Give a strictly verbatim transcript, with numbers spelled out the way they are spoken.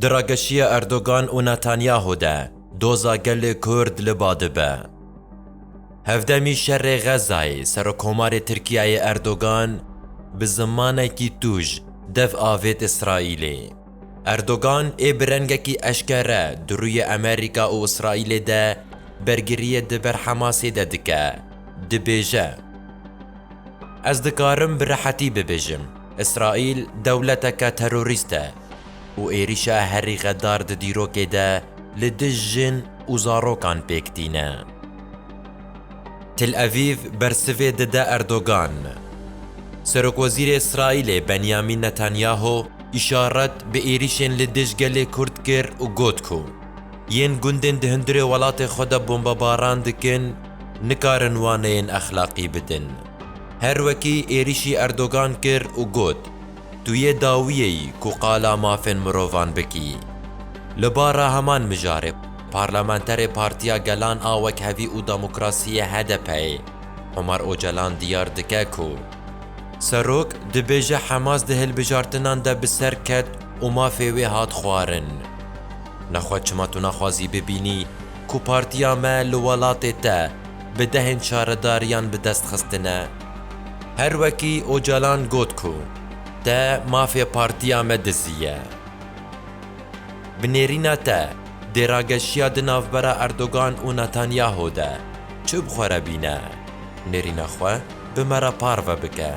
Di rageşiya Erdogan û Netanyahu de doza gelê Kurd li ba dibe. Hevdemî şerê Xezayê Serokkomarê Tirkiyeyê Erdogan bi zimanekî tûj dev avêt Îsraîlê. Erdogan ê bi rengekî eşkere di rûyê Amerîka û Îsraîlê de bergiriyê di ber Hemasê de dike. Dibêje, Ez dikarim bi rehetî bibêjim, Îsraîl dewleteke terorîst e û êrîşa herî xedar di dîrokê de li dij jin û zarokan pêk tîne. Tel Avîv bersivê dide Erdogan. Serokwezîrê Îsraîlê Benyamin Netanyahu îşaret bi êrîşên li dij gelê Kurd kir û got ku yên gundên di hundirê welatê xwe de bombebaran dikin, nikarin waneyên exlaqî bidin. Her wekî êrîşî Erdogan kir û got, Tu yê dawiyê yî ku qala mafên mirovan bikî. Li bara heman mijarê, parlamenterê Partiya Gelan a Wekhevî û Demokrasiyê H D P'ê, Omar Ocalan diyar dike ku serok dibêje Hemas di hilbijartinan de bi ser ket û mafê wê hat xwarin. Nexwe çima tu naxwazî bibînî ku partiya me li welatê te bi dehên şaredariyan bi dest xistine? Her wekî Ocalan got ku te mafê partiya me diziye. Bi nêrîna te dê rageşiya di navbera Erdogan û Netanyahu de çi bi xwe re bîne? Nêrîna xwe bi me re parve bike.